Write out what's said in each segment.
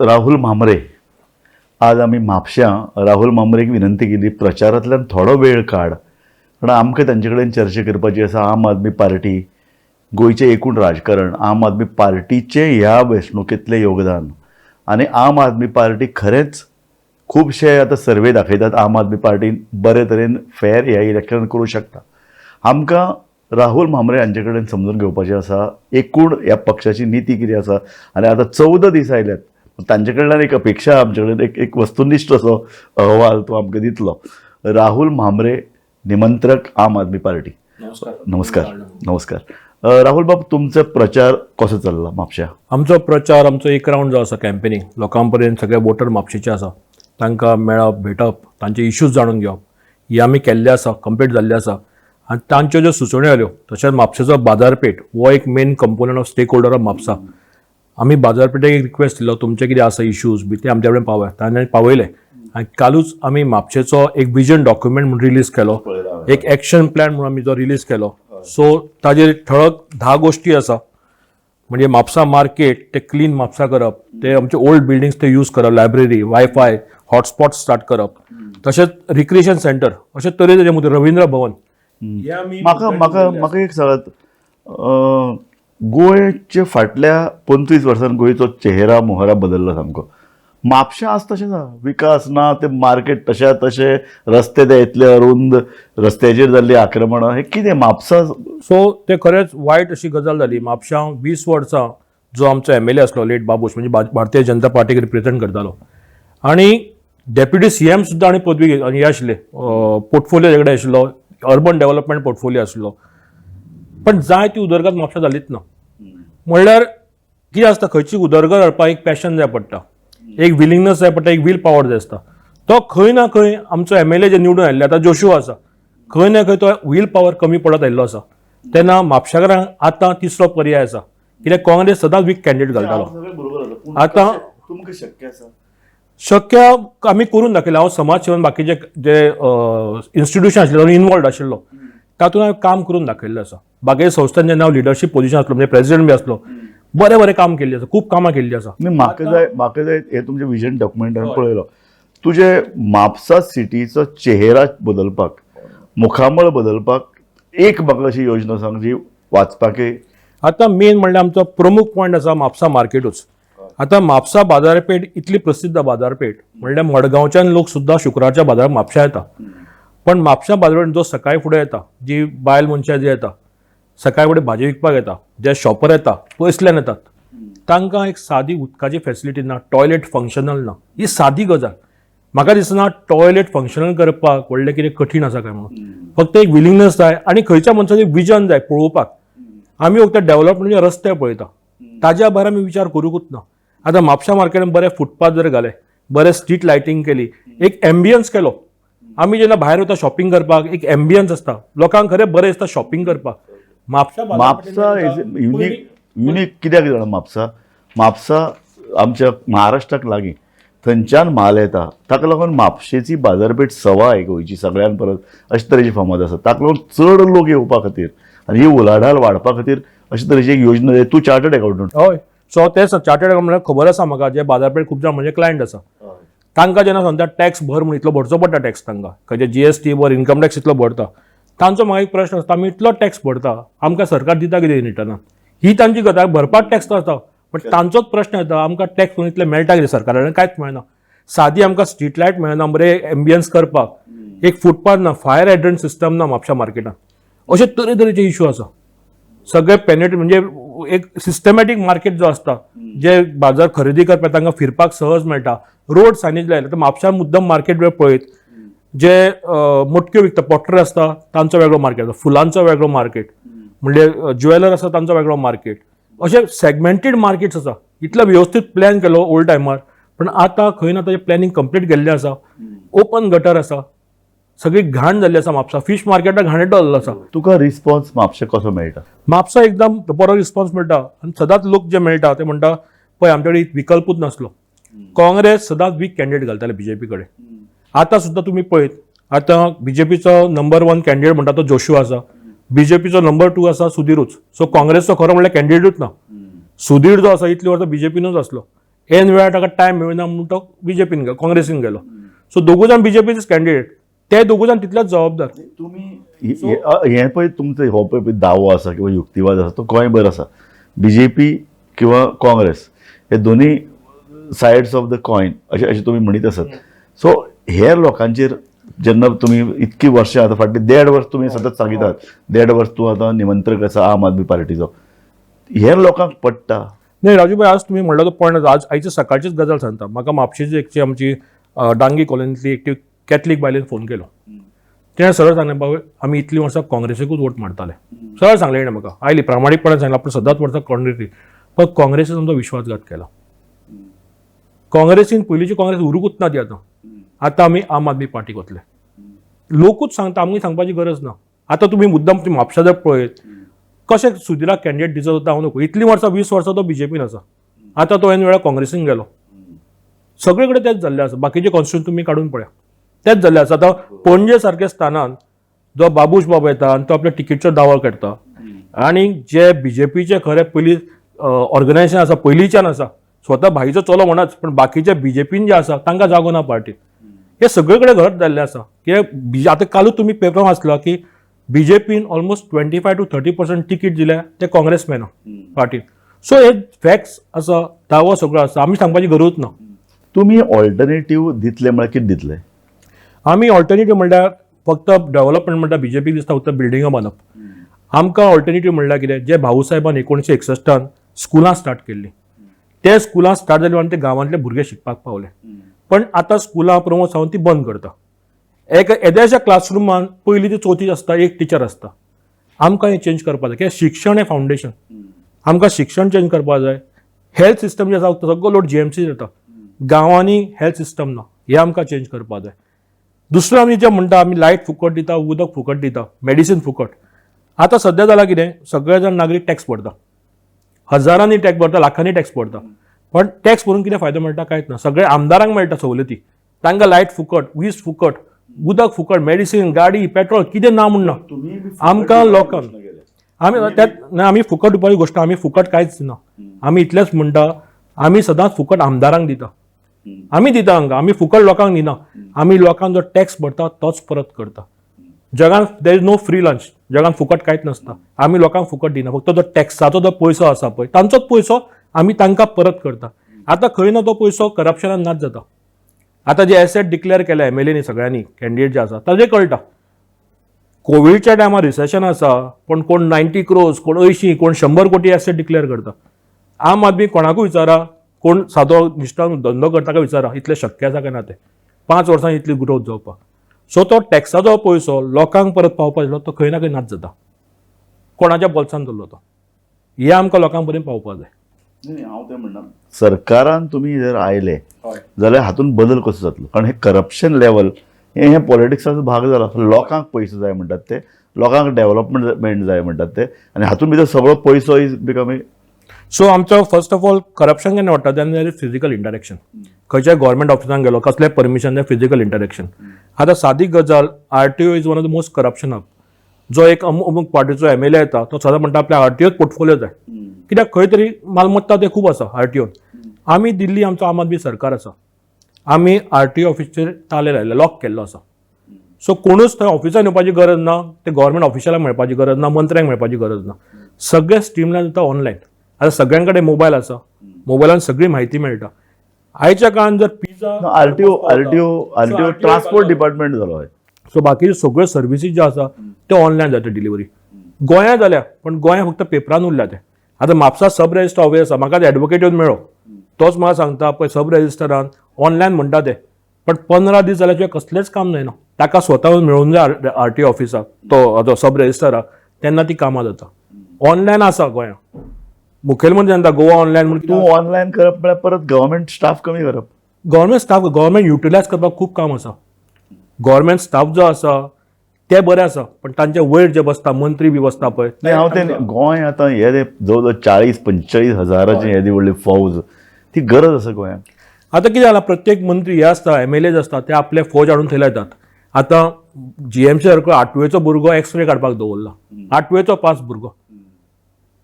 राहुल म्हांबरे. आज आमी म्हापश्यां राहुल म्हांबरेक विनंती केली, प्रचारांतल्यान थोडो वेळ काड, कारण आमकां तांचे कडेन चर्चा करपाची आसा. आम आदमी पार्टी, गोंयचें एकूण राजकारण, आम आदमी पार्टीचें ह्या वेंचणुकेंतलें योगदान आनी आम आदमी पार्टी खरेंच खुबशे आतां सर्वे दाखयतात आम आदमी पार्टीन बरे तरेन फेर ह्या इलेक्शन करूं शकता. आमकां राहुल म्हांबरे हांचे कडेन समजून घेवपाचें आसा एकूण ह्या पक्षाची निती कितें आसा आनी आतां 14 दीस आयल्यात, तांचे कडल्यान एक अपेक्षा आमचे कडेन एक एक वस्तुनिश्ठ असो अहवाल तो आमकां दितलो. राहुल म्हांबरे, निमंत्रक, आम आदमी पार्टी. नमस्कार. नमस्कार. नमस्कार. राहुल बाब, तुमचो प्रचार कसो चल्ला म्हापश्या? आमचो प्रचार, आमचो एक रावंड जो आसा कॅम्पेनींग, लोकां पर्यंत सगळे वोटर म्हापशेचे आसा तांकां मेळप, भेटप, तांचे इश्यूज जाणून घेवप, ही आमी केल्ले आसा, कंप्लीट जाल्ले आसा. आनी तांच्यो ज्यो सुचोवण्यो आयल्यो, तशेंच म्हापशेचो बाजारपेठ हो एक main component of stakeholder of Mapusa. आमी बाजारपेठेक एक रिक्वेस्ट दिलो, तुमचे कितें आसा इश्यूज बी ते आमच्या कडेन पावयात. तांणी पावयले आनी कालूच आमी म्हापशेचो एक विजन डॉक्युमेंट म्हूण रिलीज केलो, एक एक्शन प्लॅन म्हणून आमी जो रिलीज केलो. सो ताजेर ठळक 10 गोश्टी आसा. म्हणजे म्हापसा मार्केट ते क्लीन म्हापसा करप, ते आमचे ओल्ड बिल्डिंग्स ते यूज करप, लायब्ररी, वायफाय, हॉटस्पॉट स्टार्ट करप, तशेंच रिक्रिएशन सेंटर, अशे तरेतरेचे मुद्दे, रवींद्र भवन हे आमी म्हाका म्हाका म्हाका एक सांगात, गोंयचे फाटल्या 25 वर्सान गोंयचो चेहरा मोहरा बदलला सामको. म्हापशें आज तशें ना, विकास ना, ते मार्केट तशा तशें, रस्ते ते इतले अरुंद, रस्त्याचेर जाल्ली आक्रमणां, हें कितें म्हापसा? सो ते खरेंच वायट अशी गजाल जाली. म्हापशां 20 वर्सां जो आमचो एमएलए आसलो लेट बाबूश, म्हणजे भारतीय जनता पार्टीक रिप्रेझेंट करतालो आनी डेप्युटी सीएम सुद्दां आनी पदवी आनी हे आशिल्ले, पोर्टफोलियो कडेन आशिल्लो, अर्बन डेव्हलपमेंट पोर्टफोलियो आशिल्लो, पण जाय ती उदरगत म्हापशां जालीच ना. म्हणल्यार कितें आसता, खंयची उदरगत हाडपाक एक पॅशन जाय पडटा, एक विलिंगनेस जाय पडटा, एक will power जाय आसता. तो खंय ना खंय आमचो एमएलए जे निवडून आयिल्ले आतां जोशू आसा, खंय ना खंय तो will power कमी पडत आयिल्लो आसा. तेन्ना म्हापशेकारांक आतां तिसरो पर्याय आसा, कित्याक काँग्रेस सदांच वीक कॅन्डिडेट घालतालो. आतां तुमकां शक्य आसा? शक्य आमी करून दाखयलें. हांव समाज सेवन बाकीचे जे इन्स्टिट्यूशन आशिल्ले तातूंत इनवॉल्ड आशिल्लो, तातूंत हांवें काम करून दाखयल्लें आसा. बाकीच्या संस्थान जेन्ना हांव लिडरशीप पोझिशन आसलो, म्हणजे प्रेसिडेंट बी आसलो, बरें बरें काम केल्लें आसा, खूब कामां केल्लीं आसा. न्ही, म्हाका जाय हे तुमचें विजन डॉक्युमेंट हांवें पळयलो. तुजे म्हापसा सिटीचो चेहरा बदलपाक, मुखामळ बदलपाक एक म्हाका अशी योजना सांग जी वाचपाकय. आतां मेन म्हणल्यार आमचो प्रमुख पॉयंट आसा म्हापसा मार्केटूच. आतां म्हापसा बाजारपेठ इतली प्रसिद्ध बाजारपेठ म्हणल्यार मडगांवच्यान लोक सुद्दां शुक्रारच्या बाजाराक म्हापशा येता. पण म्हापशा बाजारपेठ जो सकाळी फुडें येता, जी बायल मनशां जी येता सकाळी फुडें भाजी विकपाक येता, जे शॉपर येता पयसल्यान येतात, तांकां एक सादी उदकाची फेसिलिटी ना, टॉयलेट फंक्शनल ना. ही सादी गजाल म्हाका दिसना टॉयलेट फंक्शनल करपाक व्हडलें कितें कठीण आसा काय म्हणून. फक्त एक विलिंगनेस जाय आनी खंयच्या मनशाचें विजन जाय पळोवपाक. आमी फक्त डेव्हलपमेंट रस्ते पळयता, ताज्या भायर आमी विचार करूंकूच ना. आतां म्हापशा मार्केटान बरे फुटपाथ जर घाले, बरे स्ट्रीट लायटींग केली, एक एम्बियन्स केलो, आमी जेन्ना भायर वता शॉपिंग करपाक एक एम्बियन्स आसता, लोकांक खरें बरें दिसता शॉपिंग करपाक. म्हापशा म्हापसा is unique. Unique कित्याक जाणा म्हापसा? म्हापसा आमच्या महाराष्ट्राक लागीं, थंयच्यान म्हाल येता, ताका लागून म्हापशेची बाजारपेठ सवाय गोंयची सगळ्यान परस अशे तरेची फामाद आसा. ताका लागून चड लोक येवपा खातीर आनी ही उलाढाल वाडपा खातीर अशे तरेची एक योजना जाय. तूं चार्टर्ड अकाउंटंट. हय, सो तें चार्टर्ड म्हणल्यार खबर आसा म्हाका, जे बाजारपेठ खूब जाण म्हणजे क्लायंट आसा, तांकां जेन्ना सांगता टॅक्स भर म्हूण, इतलो भरचो पडटा टॅक्स तांकां, खंयचे जीएसटी भर, इन्कम टॅक्स इतलो भरता. तांचो म्हाका एक प्रश्न आसता, आमी इतलो टॅक्स भरता, आमकां सरकार दिता कितें रिटर्नान? ही तांची गजाल. भरपाक टॅक्स आसता, बट तांचोच प्रश्न येता, आमकां टॅक्स म्हणून इतले मेळटा कितें सरकारा? कांयच मेळना. सादी आमकां स्ट्रीट लायट मेळना बरें एम्बियन्स करपाक, एक फुटपाथ ना, फायर हायड्रंट सिस्टम ना म्हापशा मार्केटान. अशे तरेतरेचे इशू आसा. सगळे पेनेट म्हणजे एक सिस्टमॅटीक मार्केट जो आसता, जे बाजार खरेदी करपाक तांकां फिरपाक सहज मेळटा, रोड सायनेज लायले. तर म्हापशा मुद्दम मार्केट वेळ पळयत, जे मटक्यो विकता, पोटर आसता तांचो वेगळो मार्केट आसता, फुलांचो वेगळो मार्केट, म्हणजे ज्वेलर आसा तांचो वेगळो मार्केट, अशे सेगमेंटेड मार्केट्स आसा. इतलो व्यवस्थीत प्लॅन केलो ओल्ड टायमार, पण आतां खंय ना ताजें प्लॅनिंग कंप्लीट गेल्लें आसा. ओपन गटर आसा, सगळी घाण जाल्ली आसा. म्हापसा फिश मार्केटाक घाणेटो जाल्लो आसा. तुका रिस्पॉन्स म्हापशे कसो मेळटा? म्हापसा एकदम बरो रिस्पॉन्स मेळटा आनी सदांच लोक जे मेळटा ते म्हणटा, पळय आमचे कडेन विकल्पूच नासलो. काँग्रेस सदांच वीक कॅन्डिडेट घालताले बीजेपी कडेन. आतां सुद्दां तुमी पळयत, आतां बीजेपीचो नंबर 1 कॅन्डिडेट म्हणटा तो जोशू आसा, बीजेपीचो नंबर 2 आसा सुधीरूच. सो काँग्रेसचो खरो म्हणल्यार कॅन्डिडेटूच ना. सुधीर जो आसा इतली वर्सां बीजेपीनूच आसलो. ऐन वेळार ताका टायम मेळना म्हणून तो बीजेपीन गेलो, काँग्रेसीन गेलो. सो दोगूय जाण बीजेपीचेच कॅन्डिडेट, ते दोगूय जाण तितलेच जबाबदार. तुमी हे पळय, तुमचो हो पळय दावो आसा किंवा युक्तिवाद आसा तो गोंयभर आसा. बीजेपी किंवा काँग्रेस हे दोन्ही सायड्स ऑफ the coin अशें अशें तुमी म्हणीत आसात. सो हेर लोकांचेर जेन्ना तुमी इतकी वर्सां, आतां फाटलीं देड वर्स तुमी सतत सांगितात, देड वर्स तूं आतां निमंत्रक आसा आम आदमी पार्टीचो, हेर लोकांक पडटा? नाही राजू भाई, आज तुम्ही म्हणला तो पॉयंट, आज आयची सकाळचीच गजाल सांगता. म्हाका म्हापशेची एकची आमची डांगी कॉलनींतली एकटी कॅथलीक बायलेन फोन केलो. तिणें सरळ सांगलें, बाबा आमी इतलीं वर्सां काँग्रेसीकूच वोट मारताले. सरळ सांगलें तिणें म्हाका, आयली प्रामाणीकपणान सांगलें, आपण सदांच वर्सां काँग्रेसी, पण काँग्रेसीन आमचो विश्वासघात केला. काँग्रेसीन पयलींची काँग्रेस उरूंकूच ना ती आतां. आतां आमी आम आदमी पार्टीक वतले. लोकूच सांगता, आमी सांगपाची गरज ना. आतां तुमी मुद्दम तुमी म्हापशा जर पळयत, कशें सुधीराक कॅन्डिडेट दिसत होता हांव नको. इतलीं वर्सां, 20 वर्सां तो बीजेपीन आसा, आतां तो ऐन वेळार काँग्रेसीन गेलो. सगळे कडेन तेच जाल्लें आसा. बाकीचे कॉन्स्टिट्युएन्सी तुमी काडून पळया, तेच जाल्लें आसा. आतां पणजे सारक्या स्थानान जो बाबूश बाब येता आनी तो आपल्या तिकीटचो दावो करता आनी जे बीजेपीचे खरें पयलीं ऑर्गनायझेशन आसा, पयलींच्यान आसा, स्वता भाईचो चलो म्हणाच, पण बाकीचे बीजेपीन जे आसा तांकां जागो ना पार्टीत. हे सगळे कडेन घडत जाल्लें आसा. कित्याक आतां कालूच तुमी पेपर वाचला की बीजेपीन ऑलमोस्ट 25 to 30% ticket दिल्या ते काँग्रेसमॅना पार्टीन. सो हे फॅक्ट्स आसा, दावो सगळो आसा, आमी सांगपाची गरजूच ना. तुमी ऑल्टरनेटीव दितले म्हळ्यार कितें दितले? आमी ऑल्टरनेटीव म्हणल्यार फक्त डेव्हलपमेंट म्हणटा बीजेपीक दिसता फक्त बिल्डिंगो बांदप. आमकां ऑल्टरनेटीव म्हणल्यार कितें, जे भाऊ साहेबान 1961 स्कुलां स्टार्ट केल्लीं, ते स्कुलां स्टार्ट जाली आनी ते गांवांतले भुरगे शिकपाक पावले. पण आतां स्कुलां प्रमोद सावंत ती बंद करता. एक येद्याश्या क्लासरुमान पयली ती चवथी आसता, एक टिचर आसता. आमकां हें चेंज करपाक जाय, कित्याक शिक्षण हें फावंडेशन. आमकां शिक्षण चेंज करपाक जाय. हेल्थ सिस्टम जे आसा सगळो लोड जीएमसी जाता, गांवांनी हेल्थ सिस्टम ना, हें आमकां चेंज करपाक जाय. दुसरें आमी जें म्हणटा, आमी लायट फुकट दिता, उदक फुकट दिता, मेडिसीन फुकट. आतां सद्या जालां कितें, सगळे जाण नागरीक टॅक्स भरता, हजारांनी टॅक्स भरता, लाखांनी टॅक्स भरता, पण टॅक्स भरून कितें फायदो मेळटा? कांयच ना. सगळे आमदारांक मेळटा सवलती, तांकां लायट फुकट, वीज फुकट, उदक फुकट, मेडिसीन, गाडी, पेट्रोल, कितें ना म्हूण ना. आमकां लोकांक आमी त्यात ना, आमी फुकट दिवपाची गोश्ट, आमी फुकट कांयच ना. आमी इतलेंच म्हणटा, आमी सदांच फुकट आमदारांक दिता, आमी दिता हांकां, आमी फुकट लोकांक दिना. आमी लोकांक जो टॅक्स भरता तोच परत करता. जगान there is no free lunch, जगान फुकट कांयच नासता. आमी लोकांक फुकट दिना, फक्त जो टॅक्साचो जो पयसो आसा पळय, तांचोच पयसो आमी तांकां परत करता. आतां खंय ना तो पयसो करप्शनान नाच जाता. आतां जे एसेट डिक्लेअर केले एमएलएनी सगळ्यांनी, कॅन्डिडेट जे आसा ताजें कळटा. कोविडच्या टायमार रिसेशन आसा, पण कोण 90 क्रोर्स, कोण 80, कोण 100 कोटी एसेट डिक्लेअर करता. आम आदमी कोणाकूय विचारा, कोण सादो निश्ठान धंदो करता ताका विचारा, इतलें शक्य आसा काय ना तें 5 वर्सां इतली ग्रोथ जावपाक. सो तो टॅक्साचो पयसो लोकांक परत पावपाक आशिल्लो, तो खंय ना खंय नाच जाता, कोणाच्या बोल्सान उरलो तो. हें आमकां लोकांक पर्यंत पावपाक जाय. हांव तें म्हणना, सरकारान तुमी जर आयले जाल्यार हातूंत बदल कसो जातलो? कारण हे करप्शन लेवल हे हे पॉलिटिक्साचो भाग जाला. लोकांक पयशे जाय म्हणटात ते, लोकांक डेव्हलपमेंट जाय म्हणटात ते, आनी हातूंत भितर सगळो पयसो is becoming. सो आमचो फर्स्ट ऑफ ऑल करप्शन केन्ना वाडटा? तेन्ना फिजिकल इंटरेक्शन. खंयच्याय गव्हर्मेंट ऑफिसान गेलो, कसलें परमिशन जाय, फिजिकल इंटरेक्शन. आतां सादी गजाल, RTO is one of the most corruption hub. जो एक अमुक अमुक पार्टीचो एमएलए येता, तो सदां म्हणटा आपल्या आरटीओच पोर्टफोलियो जाय, कित्याक खंय तरी मालमत्ता ते खूब आसा आरटीओन. आमी दिल्ली, आमचो आम आदमी सरकार आसा, आमी आरटीओ ऑफिसचेर ताले लायले, लॉक केल्लो आसा. सो कोणूच थंय ऑफिसान येवपाची गरज ना, ते गव्हर्मेंट ऑफिशलाक मेळपाची गरज ना, मंत्र्यांक मेळपाची गरज ना. सगळें स्ट्रीमलायन जाता ऑनलायन. आतां सगळ्यां कडेन मोबायल आसा, मोबायलान सगळी म्हायती मेळटा. आयच्या काळान जर pizza RTO RTO RTO transport department जालो हय. सो बाकीच्यो सगळ्यो सर्विसीस ज्यो आसा त्यो ऑनलायन जाता. डिलिव्हरी गोंयांत जाल्या, पण गोंयांत फक्त पेपरान उरल्या ते. आतां म्हापसा सब रजिस्टर ऑफिस आसा, म्हाका एडवोकेट येवन मेळ्ळो, तोच म्हाका सांगता, पळय सब रजिस्टरान ऑनलायन म्हणटा ते, पण 15 दीस जाल्यार कसलेंच काम जायना. ताका स्वता मेळून जाय आरटीओ ऑफिसाक तो सब रजिस्टराक, तेन्ना ती कामां जाता. ऑनलायन आसा गोंयांत, मुखेलमंत्री सांगता गोवा ऑनलायन म्हणून. तूं ऑनलायन करप म्हळ्यार परत गव्हर्मेंट स्टाफ कमी करप. गव्हर्मेंट स्टाफ, गव्हर्मेंट युटिलायज करपाक खूब काम आसा. गव्हर्मेंट स्टाफ जो आसा ते बरे आसा, पण तांचे वयर जे बसता मंत्री बी बसता पळय. नाही, हांव ते गोंय आतां हे ते जवळ जवळ 40-45 हजाराची येदी व्हडली फौज, ती गरज आसा गोंयांत? आतां कितें जालां, प्रत्येक मंत्री हे आसता, एमएलएज आसता, ते आपले फौज हाडून थंय लायतात. आतां जीएमसी सारको आठवेचो भुरगो एक्सरे काडपाक दवरला, आठवेचो पास भुरगो.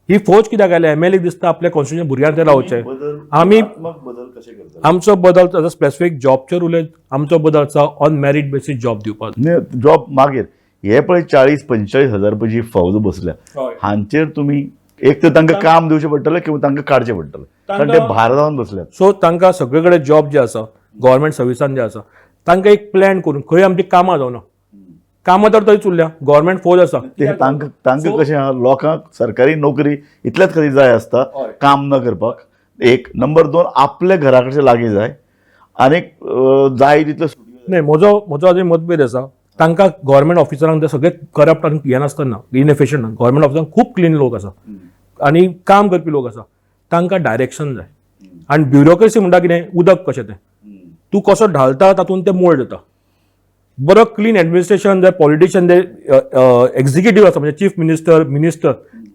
ही फौज कित्याक आयल्या? एमएलए दिसता आपल्या कॉन्स्टिट्युशन भुरग्यांक ते लावचे. आमी बदल कशे करतले? आमचो बदल आतां स्पेसिफीक जॉबचेर उलयत, आमचो बदल आसा ऑन मेरीट बेसीस जॉब दिवपाक. जॉब मागीर हे पळय 40-45 हजार रुपये जी फौज बसल्या, हांचेर तुमी एक तर तांकां काम दिवचें पडटलें किंवा तांकां काडचें पडटलें, कारण ते भार जावन बसल्यात. सो तांकां सगळे कडेन जॉब जे आसा, गव्हर्मेंट सर्विसान जे आसा, तांकां एक प्लॅन करून खंय आमची कामां जावना, कामां तर थंयच उरल्या, गव्हर्मेंट फौज आसा. ते तांकां तांकां कशें आहा, लोकांक सरकारी नोकरी इतल्याच खातीर जाय आसता, काम न करपाक एक. नंबर दोन, आपल्या घरा कडचे लागीं जाय आनीक जाय तितलो. न्हय, म्हजो अजून मतभेद आसा. तांकां गव्हर्मेंट ऑफिसरांक ते सगळे करप्ट आनी हें नासतना, इनएफिशियंट. गव्हर्मेंट ऑफिसरांक खूब क्लीन लोक आसा आनी काम करपी लोक आसा. तांकां डायरेक्शन जाय. आनी ब्युरोक्रेसी म्हणटा कितें, उदक कशें तें, तूं कसो ढालता तातूंत तें मोल्ड जाता. बरो क्लीन एडमिनिस्ट्रेशन जर, पॉलिटिशियन जे एक्झिक्युटीव आसा, म्हणजे चीफ मिनिस्टर, मिनिस्टर,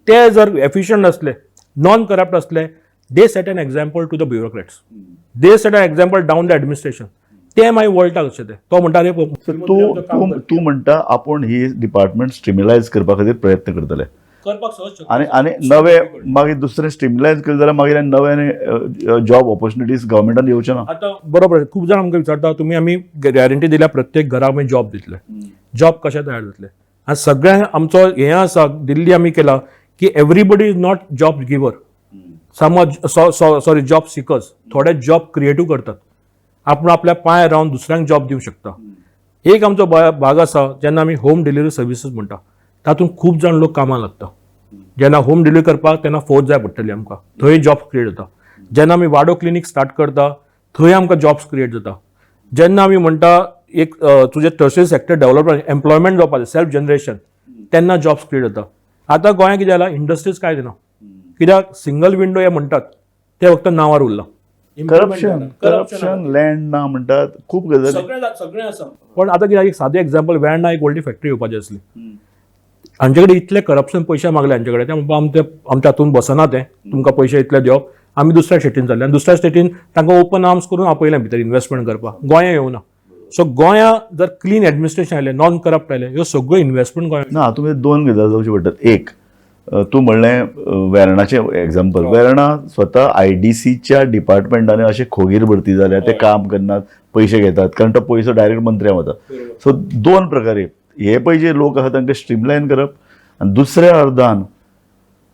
ते जर एफिशियंट आसले, नॉन करप्ट आसले, they set an example to the bureaucrats, they set an example down the administration. ते मागीर वळटा कशें ते, तो म्हणटा, अरे तूं तूं तूं म्हणटा आपूण ही डिपार्टमेंट स्ट्रिमलायज करपा खातीर प्रयत्न करतले. करपाक सहज. आनी आनी नवे मागीर दुसरें स्ट्रिमलायज केलें जाल्यार मागीर नवे जॉब ऑपॉर्च्युनिटीज गव्हर्मेंटान येवचे ना. आतां बरोबर, खूब जाण आमकां विचारता, तुमी आमी गॅरंटी दिल्या प्रत्येक घराक आमी जॉब दितले, जॉब कशें तयार जातले? आनी सगळ्यांक आमचो हें आसा, दिल्ली आमी केला की everybody is not job giver, समज, सॉरी, जॉब सिकर्स. थोडे जॉब क्रिएटीव करतात, आपूण आपल्या पांयार रावन दुसऱ्यांक जॉब दिवंक शकता. एक आमचो भाग आसा, जेन्ना आमी होम डिलिव्हरी सर्विसीस म्हणटा, तातूंत खूब जाण लोक कामाक लागता. जेन्ना होम डिलिव्हरी करपाक तेन्ना फौज जाय पडटली आमकां, थंय जॉब क्रिएट जाता. जेन्ना आमी वाडो क्लिनीक स्टार्ट करता, थंय आमकां जॉब्स क्रिएट जाता. जेन्ना आमी म्हणटा एक तुजें टर्शरी सेक्टर डेव्हलपमेंट, एम्प्लॉयमेंट जावपाक जाय, सेल्फ जनरेशन, तेन्ना जॉब्स क्रिएट जाता. आतां गोंयांत कितें जालां, इंडस्ट्रीज कांय दिना. कित्याक? सिंगल विंडो हे म्हणटात ते फक्त नांवार उरलां. करप्शन, करप्शन, लँड ना म्हणटात, खूब गजाली. सगळें सगळें आसा, पण आतां कितें, एक सादें एग्जाम्पल, वेर्णा एक व्हडली फॅक्टरी येवपाची आसली. हांचे कडेन इतले करप्शन, पयशे मागले हांचे कडेन, ते म्हणपा आमचे आमच्या हातून बसना तें, तुमकां पयशे इतले दिवप. आमी दुसऱ्या स्टेटीन जाले आनी दुसऱ्या स्टेटीन तांकां ओपन आर्म्स करून आपयलें भितर इन्वेस्टमेंट करपाक. गोंया येवना. सो गोंया जर क्लीन एडमिनिस्ट्रेशन आयलें, नॉन करप्ट आयलें, ह्यो सगळ्यो इन्वेस्टमेंट गोंया. ना, हातूंत दोन गजाली जावच्यो पडटात. एक, तूं म्हणलें वेर्णाचें एग्जाम्पल. वेर्णा स्वता आयडीसीच्या डिपार्टमेंटान अशें खोगीर भरती जाल्या, ते काम करनात, पयशे घेतात, कारण तो पयसो डायरेक्ट मंत्र्यां वता. सो दोन प्रकारे हे पळय जे लोक आसा तांकां स्ट्रीमलायन करप आनी दुसऱ्या अर्दान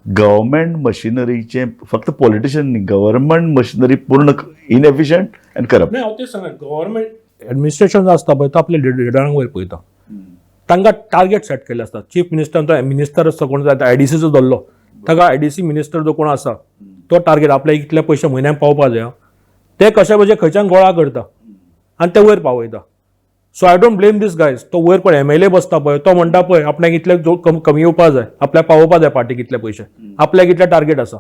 गव्हर्मेंट मशिनरीचें, फक्त पॉलिटिशियन न्ही, गव्हर्मेंट मशिनरी पूर्ण इनएफिशियंट आनी करप्ट. नाही, हांव तेच सांगता, गव्हर्मेंट एडमिनिस्ट्रेशन जो आसता पळय, तो आपल्या लिडरांक वयर पळयता. तांकां टार्गेट सेट केल्ले आसता. चीफ मिनिस्टर तो मिनिस्टर आसता कोण, आयडीसीचो धरलो, ताका आयडीसी मिनिस्टर जो कोण आसा तो टार्गेट आपल्या इतले पयशे म्हयन्याक पावपा जाय. ते कशा भशेन खंयच्यान गोळा करता आनी ते वयर पावयता. So I don't blame these guys. तो वयर कोण एमएलए बसता पळय, तो म्हणटा पळय आपल्याक इतले कमी येवपा जाय, आपल्याक पावोवपा जाय पार्टीक इतले पयशे, आपल्याक इतले टार्गेट आसा.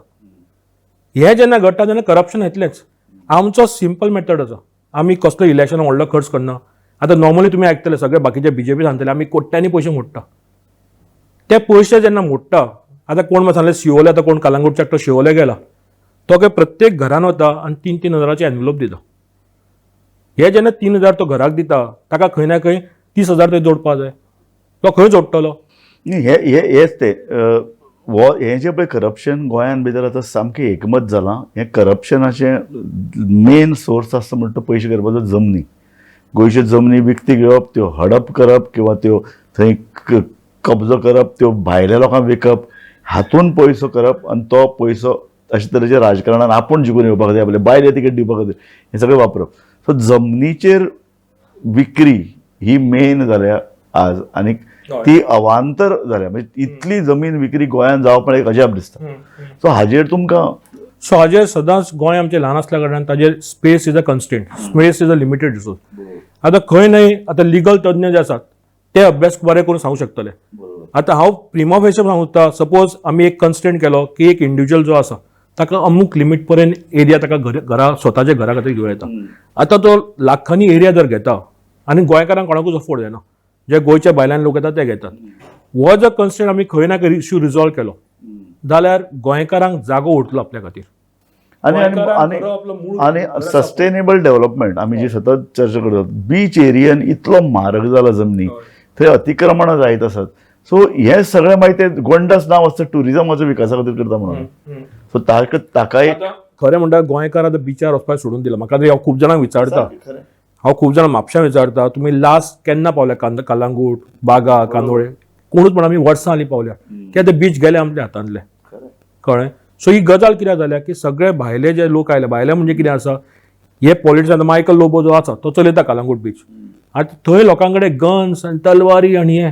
हें जेन्ना घडटा तेन्ना करप्शन येतलेंच. आमचो सिंपल मेथड आसा, आमी कसलो इलेक्शन व्हडलो खर्च करना. आतां नॉर्मली तुमी आयकतले, सगळे बाकीचे बीजेपी सांगतले आमी कोट्यांनी पयशे मोडटा. ते पयशे जेन्ना मोडटा, आतां कोण म्हाका सांगलें, शिवोले, आतां कोण कलंगूटच्या तो शिवोले गेला, तो काय प्रत्येक घरान वता आनी 3-3 हजाराचे एनवलोप दिता. हे जेन्ना 3,000 तो घराक दिता, ताका खंय ना खंय 30,000 थंय जोडपा जाय. तो खंय जोडटलो? न्ही, हे हे हेच ते हो हें जें पळय करप्शन गोंयान भितर आतां सामकें एकमत जालां. हें करप्शनाचें मेन सोर्स आसता म्हणटा तो पयशे करपाचो, जमनी. गोंयच्यो जमनी विकती घेवप, त्यो हडप करप किंवा त्यो थंय कब्जो करप, त्यो भायल्या लोकांक विकप, हातून पयसो करप आनी तो पयसो अशे तरेच्या राजकारणान आपूण जिखून येवपा खातीर, आपले बायले तिकेट दिवपा खातीर हें सगळें वापरप. सो जमनीचेर विक्री ही मेन जाल्या आज आनी ती अवांतर जाल्या. म्हणजे इतली जमीन विक्री गोंयांत जावप म्हळ्यार एक अजाप दिसता. सो हाजेर तुमकां सो हाजेर सदांच गोंय आमचें ल्हान आसल्या कारणान ताजेर space is a constraint, space is a limited resource. आतां खंय न्हय, आतां लिगल तज्ञ जे आसात ते अभ्यास बरे करून सांगू शकतले. आतां हांव प्रिमा फेशी सांगता, सपोज आमी एक कन्स्ट्रेंट केलो की एक इंडिविज्युअल जो आसा ताका अमूक लिमीट पर्यंत एरिया ताका घर घरा स्वताच्या घरा खातीर घेवं येता. आतां तो लाखांनी एरिया जर घेता आनी गोंयकारांक कोणाकूच अफोर्ड जायना, जे गोंयच्या भायल्यान लोक येतात ते घेतात. हो जर कन्स्ट्रेंट आमी खंय ना खंय इश्यू रिजॉल्व केलो जाल्यार गोंयकारांक जागो उरतलो आपल्या खातीर. आनी आनी गोंयकारांक आनी खरो आपलो मूळ आनी सस्टेनेबल डेव्हलपमेंट आमी जी सतत चर्चा करतात, बीच एरियन इतलो म्हारग जाला जमनी, थंय अतिक्रमणां जायत आसात. सो हे सगळें मागीर ते गोंडस नांव आसता ट्युरिजमाचो विकासा खातीर करता म्हणून. सो ताका ताका एक खरें म्हणटा, गोंयकार आतां बिचार वचपाक सोडून दिला. म्हाका तरी हांव खूब जाणांक विचारता, हांव खूब जाणां म्हापश्यां विचारता, तुमी लास्ट केन्ना पावल्या कलांगूट, बागा, कांदोळे? कोणूच म्हणा आमी वर्सां जालीं पावल्या, कित्याक ते बीच गेले आमच्या हातांतले, कळ्ळें? सो ही गजाल कित्याक जाल्या की सगळे भायले जे लोक आयले, भायले म्हणजे कितें आसा, हे पॉलिटिशन मायकल लोबो जो आसा तो चलयता कलांगूट बीच. आतां थंय लोकां कडेन गन्स आनी तलवारी आनी हे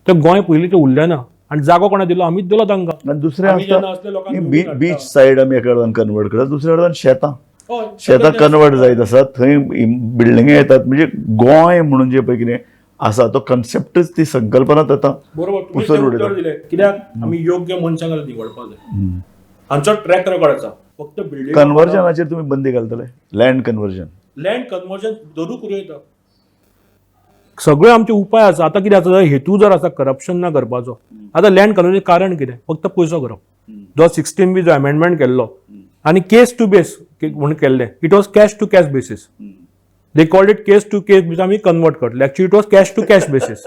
ते गोंय पयलीं ते उरलें ना. आनी जागो कोणा दिलो? आमीच दिलो तांकां. आनी दुसरें आमी जेन्ना आसता असले लोकांक की घेवन बीच सायड आमी एका अर्दान कन्वर्ट करतात, दुसऱ्या अर्दान शेतां हय, शेतां कन्वर्ट जायत आसात, थंय बिल्डिंगे येतात. म्हणजे गोंय म्हणून जे पळय कितें आसा तो कन्सेप्टच, ती संकल्पनाच आतां बरोबर तुम्ही पुसून ते उत्तर उडयता. दिलें. कित्याक आमी योग्य मनशांक आतां निवडपाक जाय. हांचो ट्रॅक रेकॉर्ड आसा, फक्त बिल्डिंग कन्वर्जनाचेर तुमी बंदी घालतले? Land conversion? लँड कन्वर्जन जरूर करूं येता. सगळे आमचे उपाय आसा. आतां कितें आसा, हेतू जर आसा करप्शन ना करपाचो, आतां लँड कन्वर्जन कारण कितें? फक्त पयसो करप. जो 16 बी जो अमेंडमेंट केल्लो आनी केस टू बेस म्हणून केल्लें, it was cash to cash basis. They called it case to case आमी कन्वर्ट करतले. Actually it was cash to cash basis.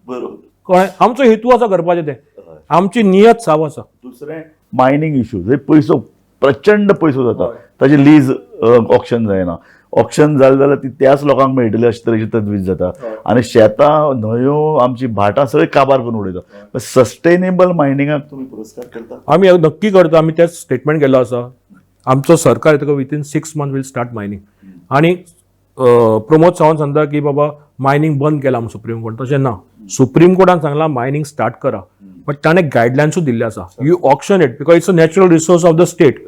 कळ्ळें? आमचो हेतू आसा करपाचें तें, आमची नियत साव आसा. दुसरें मायनींग इशू, जंय पयसो, प्रचंड पयसो जाता, ताची लीज ऑक्शन जायना. ऑक्शन जालें जाल्यार ती त्याच लोकांक मेळटली अशे तरेची तजवीज जाता आनी शेतां, न्हंयो, आमची भाटां सगळीं काबार करून उडयता. सस्टेनेबल मायनिंगाक तुमी पुरस्कार करता? आमी नक्की करता. आमी तेच स्टेटमेंट केल्लो आसा. आमचो सरकार येतकच within 6 month will start mining. आनी प्रमोद सावंत सांगता की बाबा मायनींग बंद केलां म्हूण सुप्रीम कोर्ट. तशें ना. सुप्रीम कोर्टान सांगलां मायनींग स्टार्ट करा, बट ताणें गायडलायन्सूय दिल्ले आसा. You auction it because it's a natural resource of the state.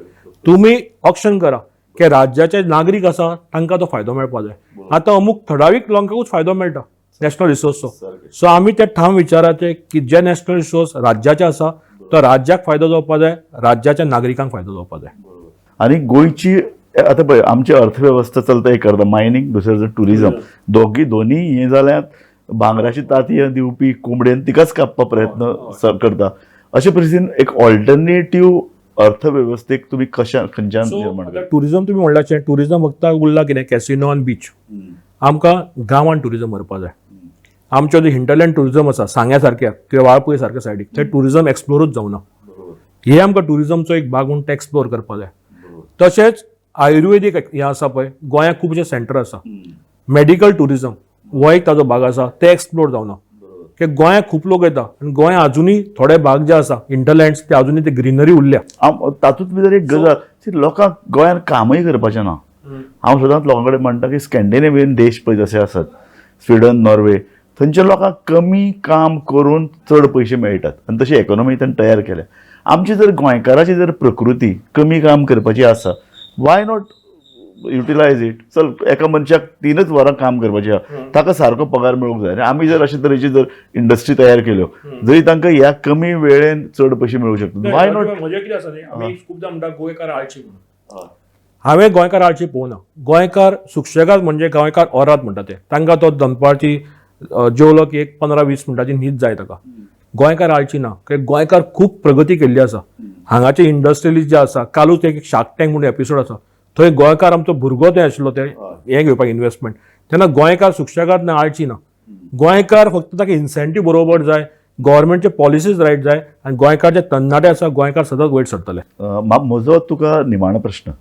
तुमी ऑक्शन करा की राज्याचे नागरीक आसा तांकां तो फायदो मेळपा जाय. आतां अमूक ठरावीक लोकांकूच फायदो मेळटा नॅशनल रिसोर्सचो. सो आमी ते ठाम विचाराचे की जे नॅशनल रिसोर्स राज्याचे आसा तो राज्याक फायदो जावपा जाय, राज्याच्या नागरिकांक फायदो जावपा जाय. आनी गोंयची आतां पळय आमची अर्थवेवस्था चलता एक अर्दा मायनींग, दुसरें ट्युरिजम. दोगी दोनी हें जाल्यार भांगराची तांतयां दिवपी कोंबडेन तिकाच कापपा प्रयत्न करता. अशे परिस्थितीन एक ऑल्टरनेटीव अर्थवेवस्थेक तुमी कशा खंयच्यान निर्माण आतां टुरिजम तुमी म्हणलाचें, टुरिजम फक्त उरला कितें कॅसिनो आनी बीच. आमकां गांवान टुरिजम व्हरपा जाय. आमचो जो हिंटरलँड टुरिजम आसा सांग्या सारक्या किंवा वाळपय सारक्या सायडीक, ते टुरिजम एक्सप्लोरूच जावना. हे आमकां टुरिजमचो एक भाग म्हूण ते एक्सप्लोर करपा जाय. तशेंच आयुर्वेदीक हें आसा पळय, गोंयांत खुबशे सेंटर आसा. मेडिकल टुरिजम हो एक ताजो भाग आसा, ते एक्सप्लोर जावना. की गोंयांत खूब लोक येता आनी गोंयांत अजुनूय थोडे भाग जे आसा हिंटरलँड्स, ते अजुनूय ते ग्रिनरी उरल्या. तातूंत भितर एक गजाल ती लोकांक गोंयांत कामय करपाचें ना. हांव सदांच लोकां कडेन म्हणटा की स्कॅन्डिनेवियन देश पळय जशे आसात, स्विडन, नॉर्वे, थंयच्या लोकांक कमी काम करून चड पयशे मेळटात आनी तशी इकॉनॉमी तांणी तयार केल्या. आमची जर गोंयकाराची जर प्रकृती कमी काम करपाची आसा, why not utilise it? चल, एका मनशाक 3च वरां काम करपाचें आहा, ताका सारको पगार मेळूंक जाय. आनी आमी जर अशे तरेची जर इंडस्ट्री तयार केल्यो जरी तांकां ह्या कमी वेळेन चड पयशे मेळूंक शकता, why not? म्हजें कितें आसा न्ही, आमी खुबदां म्हणटा गोंयकार आळशी म्हणून. हांवें गोंयकार आळशी पळोवना. गोंयकार सुशेगाद, म्हणजे गोंयकार ओराद म्हणटा ते. तांकां तो दनपारची जेवलो की एक 15-20 मिनटाची न्हीद जाय ताका. गोंयकार आळशी ना, कित्याक गोंयकार खूब प्रगती केल्ली आसा. हांगाचे इंडस्ट्रियलिस्ट जे आसा, कालूच एक शार्क टँक म्हणून एपिसोड आसा, थंय गोंयकार आमचो भुरगो थंय आशिल्लो ते हें घेवपाक इन्वेस्टमेंट. तेन्ना गोंयकार सुशेगाद ना, आळशी ना. गोंयकार फक्त ताका इन्सेंटीव बरोबर जाय, गव्हर्मेंटचे पॉलिसीज रायट जाय आनी गोंयकार जे तरणाटे आसा, गोंयकार सदांच वयर सरतले. म्हजो तुका निमाणो प्रश्न.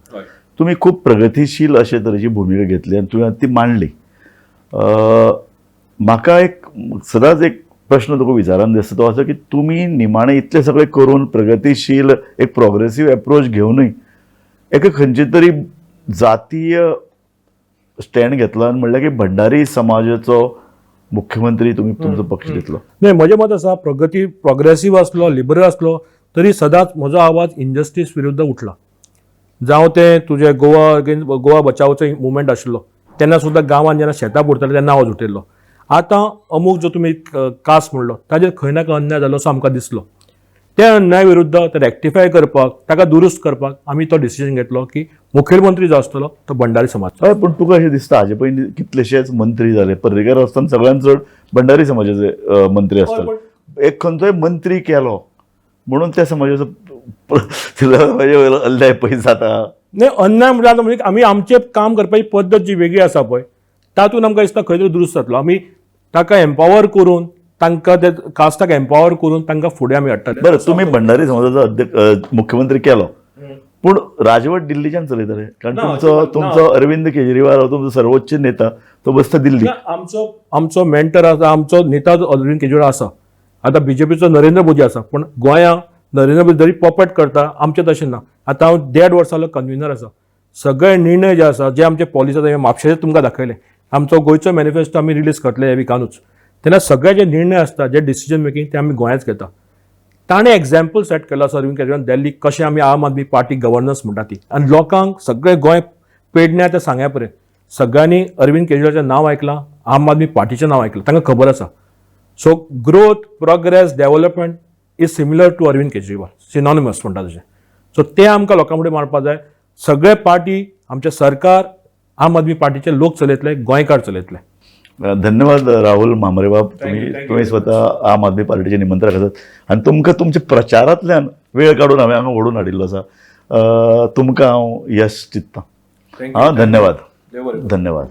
तुमी खूब प्रगतीशील अशे तरेची भुमिका घेतली आनी तुवें ती मांडली. म्हाका एक सदांच एक प्रश्न तुका विचारान दिसता, तो असो की तुमी निमाणें इतलें सगळें करून, प्रगतीशील एक प्रोग्रेसीव एप्रोच घेवनूय एका खंयचे तरी जातीय स्टँड घेतला आनी म्हणल्यार की भंडारी समाजाचो मुख्यमंत्री तुमी तुमचो पक्ष दितलो. नाही, म्हजें मत आसा, प्रगती प्रोग्रेसीव आसलो, लिबरल आसलो तरी सदांच म्हजो आवाज इनजस्टीस विरुद्ध उठला. जावं तें तुजें गोवा अगेन्स्ट गोवा बचावचो मुवमेंट आशिल्लो, तेन्ना सुद्दां गांवांत जेन्ना शेतां पुरताले तेन्ना आवाज उठयल्लो. आतां अमूक जो तुमी कास म्हणलो ताजेर खंय ना खंय अन्याय जालो असो आमकां दिसलो. त्या अन्याय विरुद्ध ते रेक्टिफाय करपाक, ताका दुरुस्त करपाक आमी तो डिसिजन घेतलो की मुखेलमंत्री जो आसतलो तो भंडारी समाज. हय, पूण तुका अशें दिसता, हाजे पयलीं कितलेशेच मंत्री जाले, पर्रीकर आसतना सगळ्यांत चड भंडारी समाजाचे मंत्री आसताले. एक खंयचोय मंत्री केलो म्हणून त्या समाजाचो समाजा अन्याय पयस जाता? नाही, अन्याय म्हळ्यार आतां म्हणजे आमी आमचें काम करपाची पद्दत जी वेगळी आसा पळय, तातूंत आमकां दिसता खंय तरी दुरुस्त जातलो. आमी ताका एम्पावर करून तांकां ते कास्टाक एम्पावर करून तांकां फुडें आमी हाडटले. बरं, तुम्ही भंडारी समाजाचो अध्यक्ष, मुख्यमंत्री केलो, पूण राजवट दिल्लीच्यान चलयतले, कारण ना, तुमचो ना. तुमचो अरविंद केजरीवाल हो तुमचो सर्वोच्च नेता, तो बसता दिल्ली. ना, आमचो आमचो मेंटर आसा, आमचो नेता जो अरविंद केजरीवाल आसा, आतां बीजेपीचो नरेंद्र मोदी आसा, पूण गोंया नरेंद्र मोदी जरी पॉपेट करता, आमचें तशें ना. आतां हांव देड वर्सां जालो कन्विनर आसा. सगळे निर्णय जे आसा, जे आमचे पॉलिसी आसा, म्हापशेचे तुमकां दाखयले, आमचो गोंयचो मॅनिफेस्टो आमी रिलीज करतले ह्या विकानूच. तेन्ना सगळे जे निर्णय आसता, जे डिसिजन मेकिंग, ते आमी गोंयांत घेता. ताणें एग्जाम्पल सेट केलो आसा अरविंद केजरीवाल दिल्ली कशें आमी आम आदमी पार्टी गव्हर्नन्स म्हणटा ती, आनी लोकांक सगळे गोंय पेडण्या ते सांग्या पर्यंत सगळ्यांनी अरविंद केजरीवालचें नांव आयकलां, आम आदमी पार्टीचें नांव आयकलां, तांकां खबर आसा. So growth, progress, development is similar to Arvind Kejriwal, synonymous म्हणटा तशें. सो ते आमकां लोकां फुडें मांडपा जाय. सगळे पार्टी, आमचें सरकार आम आदमी पार्टीचे लोक चलयतले, गोंयकार चलयतले. धन्यवाद राहुल म्हांबरेबाब. तुम्ही you, thank you. तुम्ही स्वतः आम आदमी पार्टीचे निमंत्रक आसात आनी तुमकां तुमच्या प्रचारांतल्यान वेळ काडून हांवें हांगा ओडून हाडिल्लो आसा. तुमकां हांव यश चित्तां. हां, धन्यवाद, धन्यवाद.